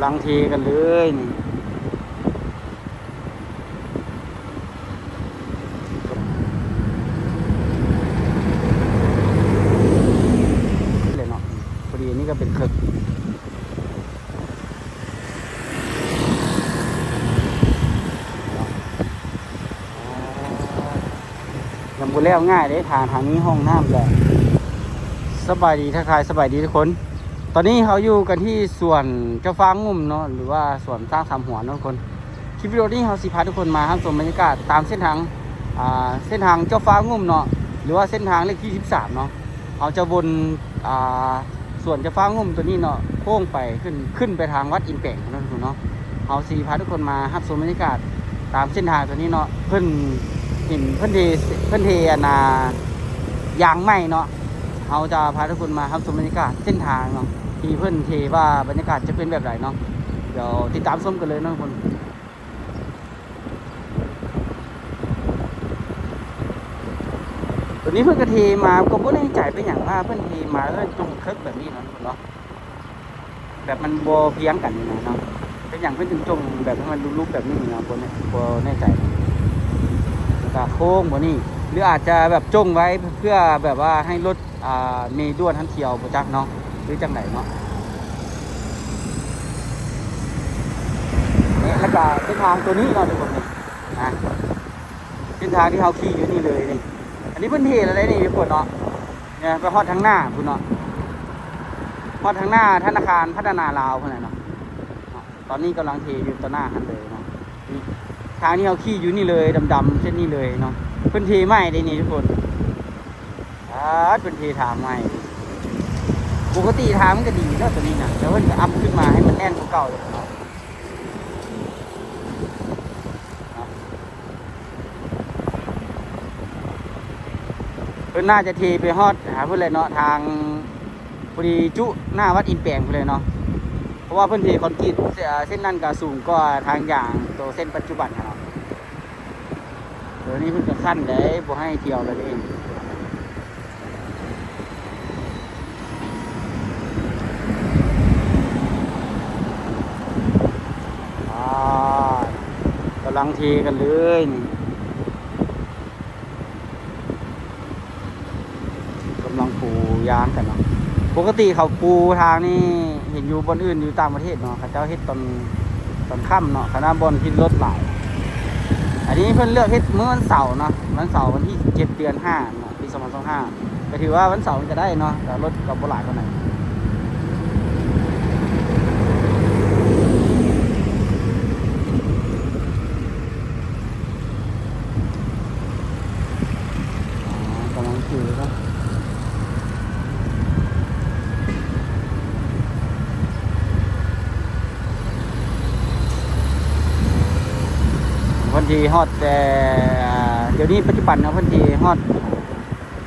ຫຼັງເທກັນເລີຍນີ້ ເລີຍເນາະ. ພໍດີອັນນີ້ກໍເປັນເຄີກ ຍັງບໍ່ແລ້ວງ່າຍເດ້ ຖ້າ ຖ້າມີຫ້ອງນ້ຳກໍ ສະບາຍດີ ທັກທາຍສະບາຍດີທຸກຄົນ. ຕອນນີ້ເຮົາຢູ່ກັນທີ່ສວນເຈົ້າຟ້າງຸ່ມເນາະ ຫຼືວ່າສວນຊ້າງສາມຫົວເນາະທຸກຄົນ. ຄລິບວິດີໂອນີ້ເຮົາຊິພາທຸກຄົນມາຮັບຊົມບັນຍາກາດຕາມເສັ້ນທາງ ອ່າ ເສັ້ນທາງເຈົ້າຟ້າງຸ່ມເນາະ ຫຼືວ່າເສັ້ນທາງເລກທີສິບສາມເນາະ. ເຮົາຈະວົນ ອ່າ ສວນເຈົ້າຟ້າງຸ່ມຕົວນີ້ເນາະ ໂຄ້ງໄປ ຂຶ້ນ ຂຶ້ນໄປທາງວັດອິນແປງເນາະທຸກຄົນເນາະ. ເຮົາຊິພາທຸກຄົນມາຮັບຊົມບັນຍາກາດຕາມເສັ້ນທາງຕົວນີ້ເນາະ. ເພິ່ນເຫັນເພິ່ນເທ ເພິ່ນເທອັນນ່າ ຢາງໃໝ່ເນາະ. ເຮົາຈະພາທຸກຄົນມາຮັບຊົມບັນຍາກາດເສັ້ນທາງເນາະ ທີ່ເພິ່ນເທວ່າບັນຍາກາດຈະເປັນແບບໃດເນາະ. ດຽວຕິດຕາມຊົມກັນເລີຍເນາະທຸກຄົນ. ຕົວນີ້ເພິ່ນກໍເທມາ ກໍບໍ່ແນ່ໃຈເປັນຫຍັງວ່າເພິ່ນເທມາແລ້ວຈົ່ງເຄີກແບບນີ້ເນາະທຸກຄົນເນາະ. ແບບມັນບໍ່ພຽງກັນນີ້ນະເນາະ ເປັນຫຍັງເພິ່ນຈຶ່ງຈົ່ງແບບໃຫ້ມັນລຸບໆແບບນີ້ເນາະ ບໍ່ແນ່ ບໍ່ແນ່ໃຈ. ແລ້ວກໍໂຄ້ງບໍ່ນີ້ ຫຼືອາດຈະແບບຈົ່ງໄວ້ເພື່ອແບບວ່າໃຫ້ລົດ ອ່າ ເມດ່ວນຫັ້ນທ່ຽວ ບໍ່ຈັກເນາະ ຫຼືຈັ່ງໃດເນາະ. ນີ້ ແລ້ວກໍເສັ້ນທາງຕົວນີ້ເນາະທຸກຄົນນີ້ນະ ເສັ້ນທາງທີ່ເຮົາຂີ່ຢູ່ນີ້ເລີຍນີ້. ອັນນີ້ເພິ່ນເທແລ້ວເດ້ນີ້ທຸກຄົນເນາະ. ນີ້ໄປຮອດທາງໜ້າພຸ້ນເນາະ ຮອດທາງໜ້າທະນາຄານພັດທະນາລາວພຸ້ນແຫຼະເນາະ. ຕອນນີ້ກຳລັງເທຢູ່ຕໍ່ໜ້າຫັ້ນເລີຍເນາະ. ນີ້ ທາງທີ່ເຮົາຂີ່ຢູ່ນີ້ເລີຍ ດຳໆເສັ້ນນີ້ເລີຍເນາະ. ເພິ່ນເທໃໝ່ເດ້ນີ້ທຸກຄົນ. ອາ ເພິ່ນເທທາງໃໝ່. ປົກກະຕິທາງມັນກໍດີເນາະຕົວນີ້ນະ ແຕ່ເພິ່ນກໍອັບຂຶ້ນມາໃຫ້ມັນແໜ້ນກວ່າເກົ່າເນາະ. ເພິ່ນໜ້າຈະເທໄປຮອດຫາພຸ້ນແຫຼະເນາະ ທາງ ພໍດີຈຸໜ້າວັດອິນແປງພຸ້ນແຫຼະເນາະ. ເພາະວ່າເພິ່ນເທຄອນກຣີດ ເສັ້ນ ເສັ້ນນັ້ນກໍສູງກວ່າທາງຢາງໂຕເສັ້ນປັດຈຸບັນຫັ້ນເນາະ. ດຽວນີ້ເພິ່ນກໍຂັ້ນໄດ້ ບໍ່ໃຫ້ທ່ຽວແລ້ວເດ້. ອາ ກຳລັງເທກັນເລີຍນີ້. ກຳລັງປູຢາງກັນເນາະ. ປົກກະຕິເຂົາປູທາງນີ້ ເຫັນຢູ່ບ່ອນອື່ນຢູ່ຕ່າງປະເທດເນາະ ເຂົາເຈົ້າເຮັດຕອນ ຕອນຄ່ຳເນາະ ຄັນວ່າບ່ອນທີ່ລົດຫຼາຍ. ອັນນີ້ເພິ່ນເລືອກເຮັດມື້ວັນເສົາເນາະ ວັນເສົາວັນທີສິບເຈັດ ເດືອນຫ້າເນາະ ປີສອງພັນຊາວຫ້າ ກໍຖືວ່າວັນເສົາມັນກໍໄດ້ເນາະ ແຕ່ລົດກໍບໍ່ຫຼາຍປານໃດ. ກຳລັງຖືເນາະ. ເພິ່ນທີ່ຮອດແຕ່ ດຽວນີ້ປັດຈຸບັນເນາະ ເພິ່ນທີ່ຮອດ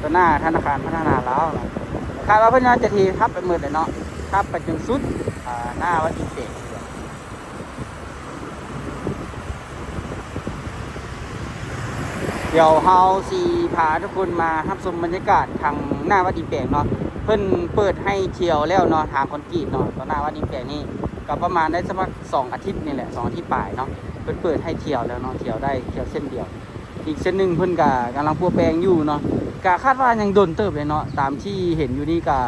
ຕໍ່ໜ້າທະນາຄານພັດທະນາລາວເນາະ. ຄາດວ່າເພິ່ນໜ້າຈະເທທັບໄປໝົດແຫຼະເນາະ ທັບໄປຈົນສຸດ ອາ ໜ້າວັດອິນເປກ. ດຽວເຮົາຊິພາທຸກຄົນມາຮັບຊົມບັນຍາກາດທາງໜ້າວັດອິນແປງເນາະ. ເພິ່ນເປີດໃຫ້ທ່ຽວແລ້ວເນາະ ທາງຄອນກຣີດເນາະ ຕໍ່ໜ້າວັດອິນແປງນີ້ ກໍປະມານໄດ້ສະໝັກສອງອາທິດນີ້ແຫຼະ ສອງອາທິດປາຍເນາະ. ເພິ່ນເປີດໃຫ້ທ່ຽວແລ້ວເນາະ ທ່ຽວໄດ້ ທ່ຽວເສັ້ນດຽວ. ອີກເສັ້ນໜຶ່ງເພິ່ນກະກຳລັງປົວແປງຢູ່ເນາະ ກະຄາດວ່າຍັງດົນເຕີບເລີຍເນາະ. ຕາມທີ່ເຫັນຢູ່ນີ້ກະ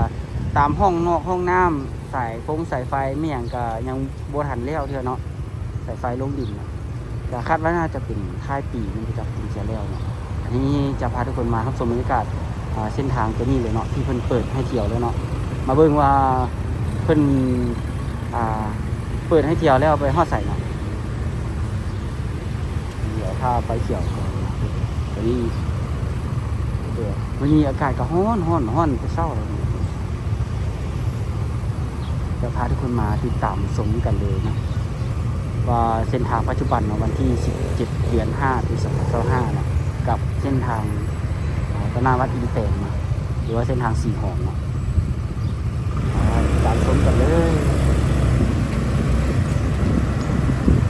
ຕາມຫ້ອງນອກຫ້ອງນ້ຳ ສາຍຟົງສາຍໄຟແມ່ນຫຍັງກະຍັງບໍ່ທັນແລ້ວເທື່ອເນາະ ສາຍໄຟລົງດິນນະ. ກະຄາດວ່າໜ້າຈະເປັນທ້າຍປີນີ້ຈະເປັນເທື່ອແລ້ວເນາະ. ອັນນີ້ຈະພາທຸກຄົນມາຮັບຊົມບັນຍາກາດ ອ່າ ເສັ້ນທາງຕົວນີ້ເລີຍເນາະ ທີ່ເພິ່ນເປີດໃຫ້ທ່ຽວແລ້ວເນາະ. ມາເບິ່ງວ່າເພິ່ນ ອ່າ ເປີດໃຫ້ທ່ຽວແລ້ວໄປຮອດໃສເນາະ. ດຽວຖ້າໄຟຂຽວກ່ອນ ຕອນນີ້ ດຽວ ມື້ນີ້ອາກາດກໍຮ້ອນ ຮ້ອນ ຮ້ອນແຕ່ເຊົ້າແລ້ວນີ້. ຈະພາທຸກຄົນມາຕິດຕາມຊົມກັນເລີຍເນາະ ວ່າເສັ້ນທາງປັດຈຸບັນເນາະ ວັນທີສິບເຈັດ ເດືອນຫ້າ ປີສອງພັນຊາວຫ້າເນາະ ກັບເສັ້ນທາງ ເອີ ຕະໜ້າວັດອິນແປງເນາະ ຫຼືວ່າເສັ້ນທາງສີຫອມເນາະ. ໄປ ຕາມຊົມກັນເລີຍ.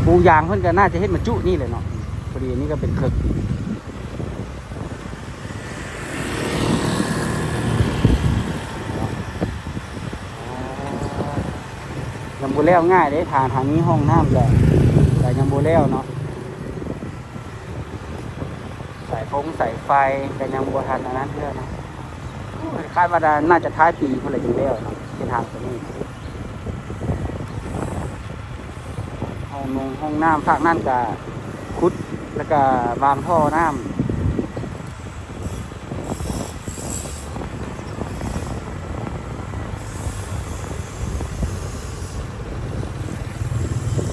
ປູຢາງເພິ່ນກໍໜ້າຈະເຮັດມາຈຸນີ້ແຫຼະເນາະ. ພໍດີອັນນີ້ກໍເປັນເຄີກ ເນາະ. ຍັງບໍ່ແລ້ວງ່າຍເດ້ ຖ້າ ຖ້າມີຫ້ອງນ້ຳກະ ກະຍັງບໍ່ແລ້ວເນາະ. ສາຍຟົງສາຍໄຟກະຍັງບໍ່ທັນອັນນັ້ນເທື່ອເນາະ. ໂອ້ຍ ຄາດວ່າໜ້າຈະທ້າຍປີພຸ້ນລະຈຶ່ງແລ້ວເນາະ ເສັ້ນທາງໂຕນີ້. ຫ້ອງນົງຫ້ອງນ້ຳ ພາກນັ້ນກະຂຸດ ແລ້ວກະວາງທໍ່ນ້ຳ.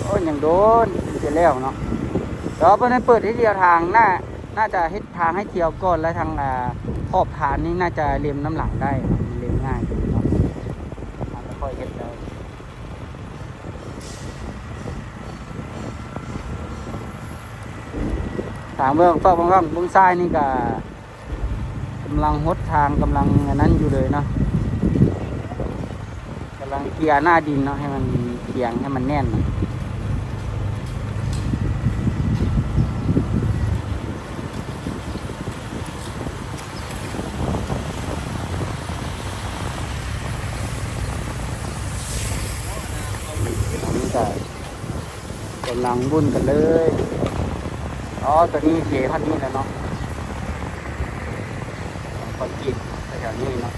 ໂອ້ຍ ຍັງໂດນ ເທື່ອແລ້ວເນາະ. ແຕ່ວ່າເພິ່ນເປີດໃຫ້ທ່ຽວທາງ ໜ້າ ໜ້າຈະເຮັດທາງໃຫ້ທ່ຽວກ່ອນ ແລະ ທາງ ອາ ຂອບທາງນີ້ໜ້າຈະເລັມນຳຫຼັງໄດ້ເນາະ ເລັມງ່າຍຂຶ້ນເນາະ. ເຮົາກະຄ່ອຍເຮັດໄດ້. ທາງເບື້ອງ ເບື້ອງ ເບື້ອງຊ້າຍນີ້ກະ ກຳລັງຫົດທາງ ກຳລັງອັນນັ້ນຢູ່ເລີຍເນາະ ກຳລັງເກຍໜ້າດິນເນາະ ໃຫ້ມັນຂຽງ ໃຫ້ມັນແໜ້ນເນາະ. ອັນນີ້ກະ ກຳລັງວຸ້ນກັນເລີຍ. ອໍ ໂຕນີ້ເທຮອດນີ້ແລ້ວເນາະ ຄອນກຣີດແຖວໆນີ້ເນາະ.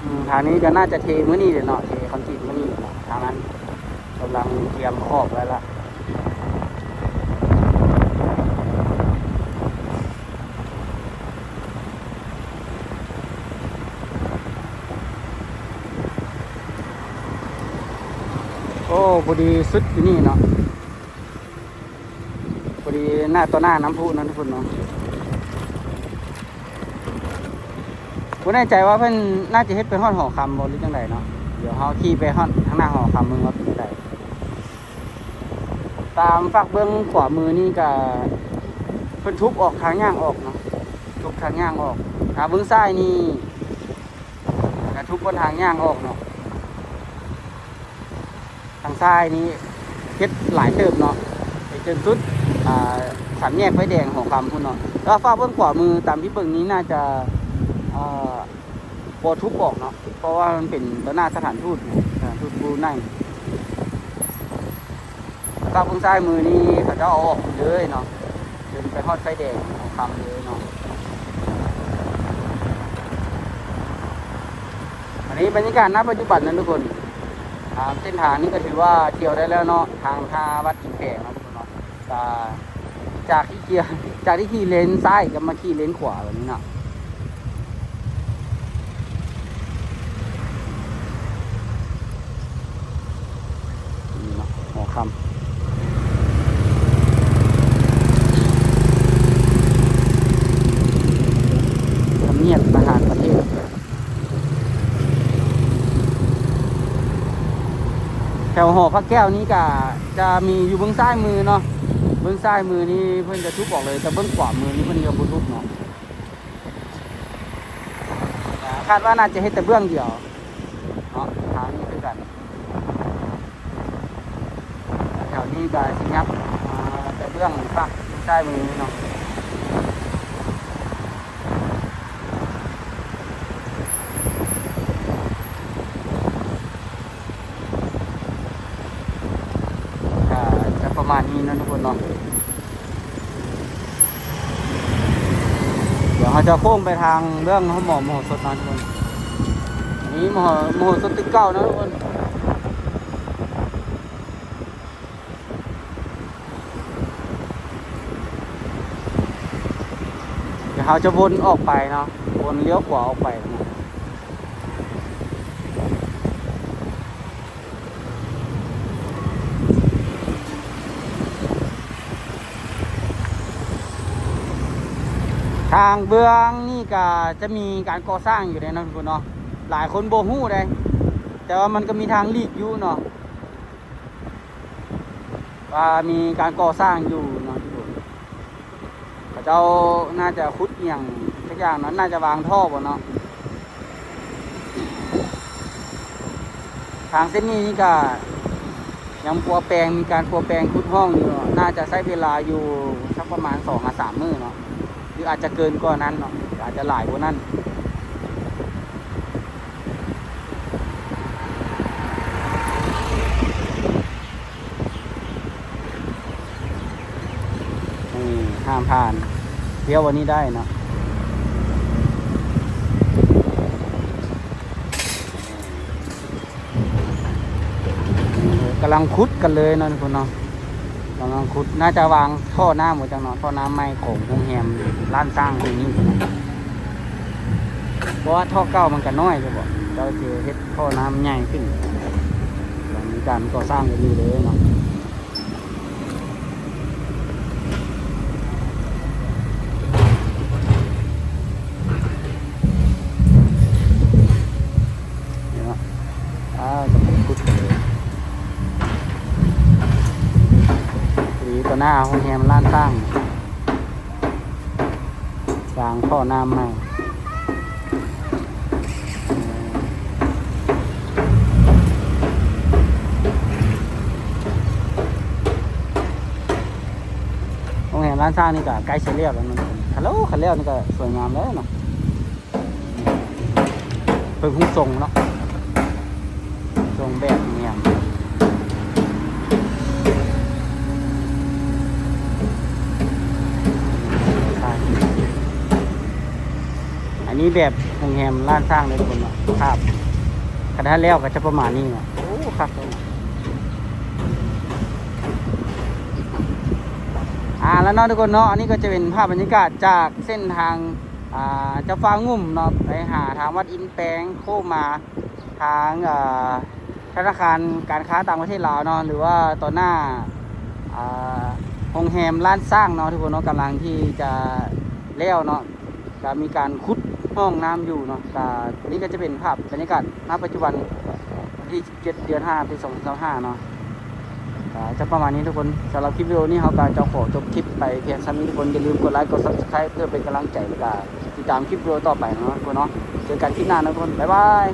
ອືມ ທາງນີ້ກະໜ້າຈະເທມື້ນີ້ແຫຼະເນາະ ເທຄອນກຣີດມື້ນີ້ແຫຼະເນາະ. ທາງນັ້ນກຳລັງກຽມຂອບໄວ້ລະ. ໂອ້ ພໍດີສຸດຢູ່ນີ້ເນາະ. ພໍດີໜ້າຕໍ່ໜ້ານ້ຳພຸເນາະທຸກຄົນເນາະ. ບໍ່ແນ່ໃຈວ່າເພິ່ນໜ້າຈະເຮັດໄປຮອດຫໍຄຳບໍ່ ຫຼືຈັ່ງໃດເນາະ. ດຽວເຮົາຂີ່ໄປຮອດທາງໜ້າຫໍຄຳເບິ່ງວ່າເປັນຈັ່ງໃດ. ຕາມຟາກເບື້ອງຂວາມືນີ້ກະເພິ່ນທຸບອອກທາງຍ່າງອອກເນາະ ທຸບທາງຍ່າງອອກ. ທາງເບື້ອງຊ້າຍນີ້ກະທຸບເປັນທາງຍ່າງອອກເນາະ. ທາງຊ້າຍນີ້ເຮັດຫຼາຍເຕີບເນາະ ໄປຈົນສຸດ ອາ ສາມແຍກໄຟແດງຫົວຄ່ຳພຸ້ນເນາະ. ແລ້ວຟາກເບື້ອງຂວາມືຕາມທີ່ເບິ່ງນີ້ໜ້າຈະ ອາ ບໍ່ທຸບອອກເນາະ ເພາະວ່າມັນເປັນຕໍ່ໜ້າສະຖານທູດ ສະຖານທູດບຣູໄນ. ຟາກເບື້ອງຊ້າຍມືນີ້ເຂົາເຈົ້າເອົາອອກໝົດເລີຍເນາະ ຈົນໄປຮອດໄຟແດງຫົວຄ່ຳເລີຍເນາະ. ອັນນີ້ບັນຍາກາດ ນະ ປັດຈຸບັນນະທຸກຄົນ. ຕາມເສັ້ນທາງນີ້ກະຖືວ່າທ່ຽວໄດ້ແລ້ວເນາະ ທາງຫາວັດອິນແປງເນາະທຸກຄົນເນາະ. ກະຈາກທີ່ຂີ່ ຈາກທີ່ຂີ່ເລນຊ້າຍກະມາຂີ່ເລນຂວາແບບນີ້ເນາະ. ນີ້ເນາະ ຫໍຄ່ຳ ທຳນຽບທະຫານປະເທດ. ແຖວຫໍພະແກ້ວນີ້ກະຈະມີຢູ່ເບື້ອງຊ້າຍມືເນາະ. ເບື້ອງຊ້າຍມືນີ້ເພິ່ນຈະທຸບອອກເລີຍ ແຕ່ເບື້ອງຂວາມືນີ້ເພິ່ນຈະບໍ່ທຸບເນາະ. ຄາດວ່າໜ້າຈະເຮັດແຕ່ເບື້ອງດຽວເນາະ ທາງນີ້ຄືກັນ. ແຖວນີ້ກະຊິຫຍັບ ອາ ແຕ່ເບື້ອງຟາກຊ້າຍມືນີ້ເນາະ. ກະຈະປະມານນີ້ເນາະທຸກຄົນເນາະ. ດຽວເຮົາຈະໂຄ້ງໄປທາງເບື້ອງໂຮງໝໍມະໂຫສົດເນາະທຸກຄົນ. ອັນນີ້ມະໂຫ ມະໂຫສົດຕຶກເກົ່າເນາະທຸກຄົນ. ດຽວເຮົາຈະວົນອອກໄປເນາະ ວົນລ້ຽວຂວາອອກໄປເນາະ. ທາງເບື້ອງນີ້ກະຈະມີການກໍ່ສ້າງຢູ່ເດ້ເນາະທຸກຄົນເນາະ. ຫຼາຍຄົນບໍ່ຮູ້ເດ້ ແຕ່ວ່າມັນກະມີທາງຫຼີກຢູ່ເນາະ ວ່າມີການກໍ່ສ້າງຢູ່ເນາະທຸກຄົນ. ເຂົາ ເຈົ້າໜ້າຈະຂຸດອີ່ຫຍັງສັກຢ່າງເນາະ ໜ້າຈະວາງທໍ່ບໍ່ເນາະ. ທາງເສັ້ນນີ້ນີ້ກະຍັງປົວແປງ ມີການປົວແປງຂຸດຮ່ອງຢູ່ເນາະ ໜ້າຈະໃຊ້ເວລາຢູ່ສັກປະມານສອງຫາສາມມື້ເນາະ ຫຼືອາດຈະເກີນກວ່ານັ້ນເນາະ ອາດຈະຫຼາຍກວ່ານັ້ນ. ນີ້ຫ້າມຜ່ານ ລ້ຽວອັນນີ້ໄດ້ເນາະ. ກຳລັງຂຸດກັນເລີຍເນາະທຸກຄົນເນາະ ກຳລັງຂຸດ ໜ້າຈະວາງທໍ່ນ້ຳບໍ່ຈັກເນາະ ທໍ່ນ້ຳໃໝ່ຂອງໂຮງແຮມລ້ານຊ້າງແຫ່ງນີ້ ເພາະວ່າທໍ່ເກົ່າມັນກະນ້ອຍ ເຂົາບອກ ເຈົ້າຊິເຮັດທໍ່ນ້ຳໃຫຍ່ຂຶ້ນ ກຳລັງມີການກໍ່ສ້າງກັນຢູ່ເລີຍເນາະ. ນີ້ເນາະ ອ່າ ກຳລັງຂຸດເລີຍ ນີ້ຕໍ່ໜ້າໂຮງແຮມລ້ານຊ້າງ ສ້າງທໍ່ນ້ຳໃໝ່. ໂຮງແຮມລ້ານຊ້າງນີ້ກະໃກ້ຊິແລ້ວແລ້ວເນາະ ຄັນແລ້ວ ຄັນແລ້ວນີ້ກະສວຍງາມແລ້ວເນາະ. ເພິ່ນຄົງຊົງເນາະ ຊົງແບບແນວ ອັນນີ້ແບບໂຮງແຮມລ້ານຊ້າງເດີທຸກຄົນເນາະ ພາບ ຄັນຖ້າແລ້ວກະຈະປະມານນີ້ເນາະ. ໂອ້ ຄັກເລີຍ ອ່າ ແລ້ວເນາະທຸກຄົນເນາະ ອັນນີ້ກະຈະເປັນພາບບັນຍາກາດຈາກເສັ້ນທາງ ອ່າ ຈຳຟາງຸ່ມເນາະ ໄປຫາທາງວັດອິນແປງ ໂຄ້ງມາທາງ ອ່າ ທະນາຄານການຄ້າຕ່າງປະເທດລາວເນາະ ຫຼືວ່າຕໍ່ໜ້າ ອ່າ ໂຮງແຮມລ້ານຊ້າງເນາະທຸກຄົນເນາະ ກຳລັງທີ່ຈະແລ້ວເນາະ ກະມີການຂຸດຮ່ອງນ້ຳຢູ່ເນາະ. ກະນີ້ກະຈະເປັນພາບບັນຍາກາດ ນະ ປັດຈຸບັນ ວັນທີສິບເຈັດ ເດືອນຫ້າ ປີສອງພັນຊາວຫ້າເນາະ. ກະຈະປະມານນີ້ທຸກຄົນ ສຳລັບຄລິບວິດີໂອນີ້ ເຮົາກະຈະຂໍຈົບຄລິບໄປພຽງສ່ຳນີ້ທຸກຄົນ ຢ່າລືມກົດໄລ ກົດ Subscribe ເພື່ອເປັນກຳລັງໃຈ ແລ້ວກະຕິດຕາມຄລິບວິດີໂອຕໍ່ໄປເນາະທຸກຄົນເນາະ. ເຈີກັນຄລິບໜ້າເນາະທຸກຄົນ ບາຍບາຍ.